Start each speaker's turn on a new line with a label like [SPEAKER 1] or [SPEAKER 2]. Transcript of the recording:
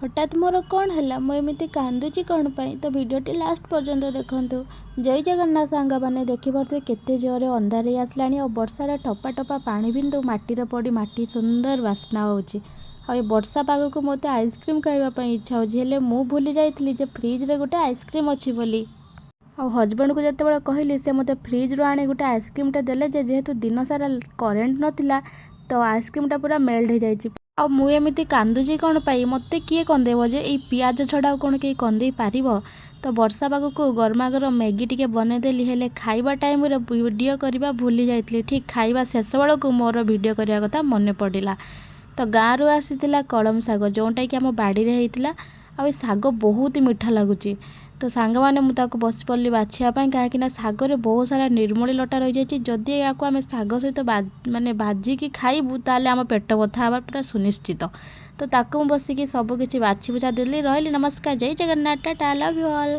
[SPEAKER 1] ହଠାତ୍ ମୋର କ'ଣ ହେଲା, ମୁଁ ଏମିତି କାନ୍ଦୁଛି କ'ଣ ପାଇଁ? ତ ଭିଡ଼ିଓଟି ଲାଷ୍ଟ ପର୍ଯ୍ୟନ୍ତ ଦେଖନ୍ତୁ। ଜୟ ଜଗନ୍ନାଥ ସାଙ୍ଗମାନେ। ଦେଖିପାରୁଥିବେ କେତେ ଜୋରରେ ଅନ୍ଧାର ହେଇ ଆସିଲାଣି ଆଉ ବର୍ଷାର ଟପା ଟପା ପାଣି ବିନ୍ଦୁ ମାଟିରେ ପଡ଼ି ମାଟି ସୁନ୍ଦର ବାସ୍ନା ହେଉଛି। ଆଉ ଏ ବର୍ଷା ପାଗକୁ ମୋତେ ଆଇସ୍କ୍ରିମ୍ ଖାଇବା ପାଇଁ ଇଚ୍ଛା ହେଉଛି। ହେଲେ ମୁଁ ଭୁଲି ଯାଇଥିଲି ଯେ ଫ୍ରିଜ୍ରେ ଗୋଟେ ଆଇସ୍କ୍ରିମ୍ ଅଛି ବୋଲି। ଆଉ ହଜବେଣ୍ଡକୁ ଯେତେବେଳେ କହିଲି, ସେ ମୋତେ ଫ୍ରିଜ୍ରୁ ଆଣି ଗୋଟେ ଆଇସ୍କ୍ରିମ୍ଟା ଦେଲେ ଯେ ଯେହେତୁ ଦିନସାରା କରେଣ୍ଟ ନଥିଲା, ତ ଆଇସ୍କ୍ରିମ୍ଟା ପୁରା ମେଲ୍ଟ ହେଇଯାଇଛି। ଆଉ ମୁଁ ଏମିତି କାନ୍ଦୁଛି କ'ଣ ପାଇଁ? ମୋତେ କିଏ କନ୍ଦେଇବ ଯେ? ଏଇ ପିଆଜ ଛଡ଼ା ଆଉ କ'ଣ କେହି କନ୍ଦେଇ ପାରିବ? ତ ବର୍ଷା ପାଗକୁ ଗରମା ଗରମ ମ୍ୟାଗି ଟିକେ ବନେଇଦେଲି। ହେଲେ ଖାଇବା ଟାଇମ୍ରେ ଭିଡ଼ିଓ କରିବା ଭୁଲି ଯାଇଥିଲି। ଠିକ୍ ଖାଇବା ଶେଷ ବେଳକୁ ମୋର ଭିଡ଼ିଓ କରିବା କଥା ମନେ ପଡ଼ିଲା। ତ ଗାଁରୁ ଆସିଥିଲା କଳମ ଶାଗ, ଯେଉଁଟାକି ଆମ ବାଡ଼ିରେ ହେଇଥିଲା। ଆଉ ଏ ଶାଗ ବହୁତ ମିଠା ଲାଗୁଛି। ତ ସାଙ୍ଗମାନେ, ମୁଁ ତାକୁ ବସି ପଡ଼ିଲି ବାଛିବା ପାଇଁ, କାହିଁକିନା ଶାଗରେ ବହୁତ ସାରା ନିର୍ମୂଳି ଲଟା ରହିଯାଇଛି। ଯଦି ଏହାକୁ ଆମେ ଶାଗ ସହିତ ମାନେ ଭାଜିକି ଖାଇବୁ, ତାହେଲେ ଆମ ପେଟ ବଥା ହେବା ପୁରା ସୁନିଶ୍ଚିତ। ତ ତାକୁ ମୁଁ ବସିକି ସବୁ କିଛି ବାଛି ବୁଛା ଦେଲି। ରହିଲି, ନମସ୍କାର, ଜୟ Jagannath, tata, love you all.